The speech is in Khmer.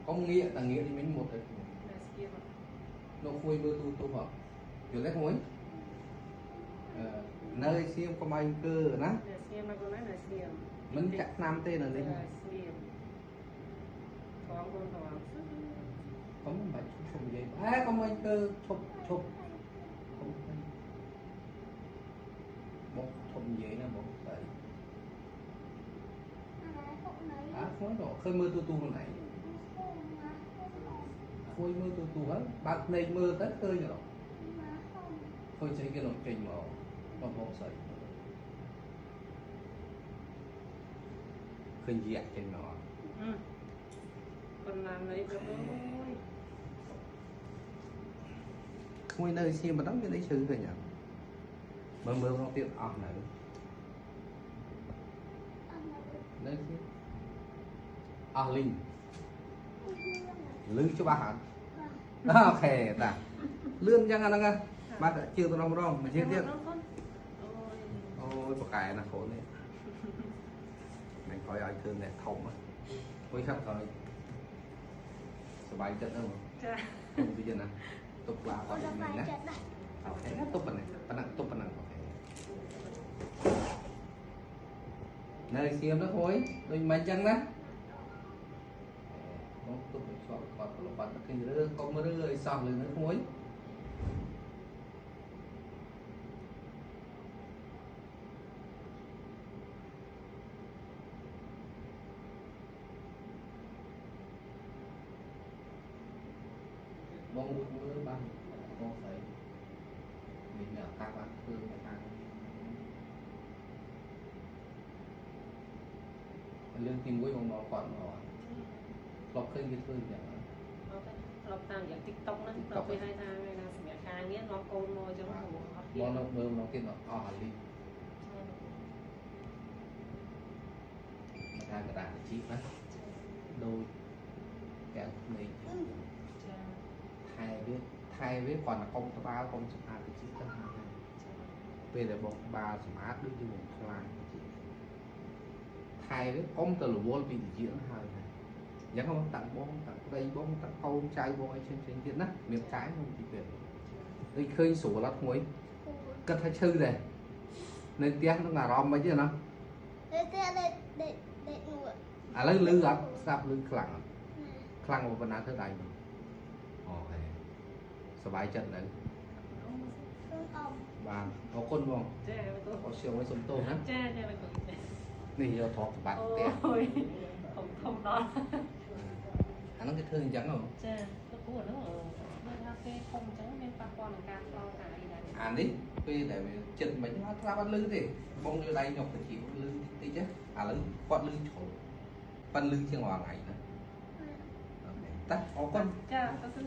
កុំងាកតែងាកនេះមិញមុតទៅលោកគួយមើលទូទូហ៎យល់ទេគួយនៅសៀមកុំឲ្យអង្គើណា សៀមមកកូនណាសៀម មិនចាក់ឆ្នាំទេនៅនេះ សៀមថងកូនថង កុំមិនបាច់ឈប់និយាយអេកុំឲ្យអង្គើឈប់ឈប់កុំបងឈប់និយាយណាបងស្អីអាគួយទៅឃើញមើលទូទូខ្លួនឯងគួយមើលទូទូហើយបើកភ្នែកមើលទៅឃើញហ៎ឃើញស្អីគេនោះចេញមកបងបងស្អីឃើញយ៉ាក់ចេញមក ប៉ុណ្ណានេះទៅអូយ ក្មួយនៅសៀមប៉ុណ្ណឹងមានអីឈឺឃើញអត់មើលមើលមកទៀតអស់នៅនៅសៀមអស់លីងលឺច្បាស់អត់អូខេតាលឿនអញ្ចឹងអាហ្នឹងបាទជឿទៅម្ដងមួយទៀតទៀតអូយប្រកែណាកូននេះមិនក្រោយឲ្យធ្វើអ្នកធំអូយខាត់ក្រោយសบายចិត្តហ្នឹង ចា គុំទៀតណាទប់ក្បាលគាត់នេះណាអូខេទប់ប៉ុណ្ណេះប៉ុណ្ណឹងទប់ប៉ុណ្ណឹងអូខេនៅសៀមនោះហួយដូចមិនអញ្ចឹងណាបងទប់ឲ្យជាប់គាត់ប្រឡប់ទៅឃើញរឿងកុំរឿងឲ្យសោះលើនោះហួយបងមើលបានបងស្អីមានឱកាសបានធ្វើខាងរឿងទី1បងមកគាត់មកធ្លាប់ឃើញគេធ្វើអញ្ចឹង អត់ទេធ្លាប់តាមរយៈ TikTok ហ្នឹងធ្លាប់គេឲ្យថាថ្ងៃណាសម្រាប់ការងារនាំកូនមកអញ្ចឹងអត់ បងនៅមើលមកទៀតអស់អាលីថាកដាជីណាដូចកែវភ្នែកថែវាថែវាគ្រាន់តែកុំក្បាលកុំសម្អាតតិចទៅហើយពេលដែលបងក្បាលសម្អាតដូចជាបងខ្លាចតិចថែវាកុំទៅរវល់ពីតិចហើយហើយអញ្ចឹងបងតាក់បងតាក់ប្តីបងតាក់កូនចៅបងអីផ្សេងផ្សេងទៀតណាមានកាយខ្ញុំទីពេលដូចឃើញស្រួលអត់មួយគិតថាឈឺដែរនៅផ្ទះនឹងអារម្មណ៍មិនទេណា នៅផ្ទះដេកដេកដេកងក់ ឥឡូវលឺអត់ស្ដាប់លឺខ្លាំងអត់ខ្លាំងប៉ុណ្ណាធ្វើដៃអូខេសบายចិត្តនៅបាទអរគុណបង ចា អរសៀវឲ្យសុំទោសណា ចាចាបង នេះយកទ្រព្យសម្បត្តិផ្ទះ អូយធំធំដល់ អាហ្នឹងគេធ្វើអញ្ចឹងហ៎ ចាទៅព្រោះហ្នឹងមើលថាគេធំអញ្ចឹងមានប៉ះពាល់នឹងការឆ្លងកាយដែរ អានេះពេលដែលវាចិត្តមិនអត់ត្រាប់អត់លឺទេបងយកដៃញុកទៅជាលឺតិចឥឡូវគាត់លឺជ្រុលប៉ិនលឺជាងរាល់ថ្ងៃណាអូខេតាអរគុណ ចាអរគុណ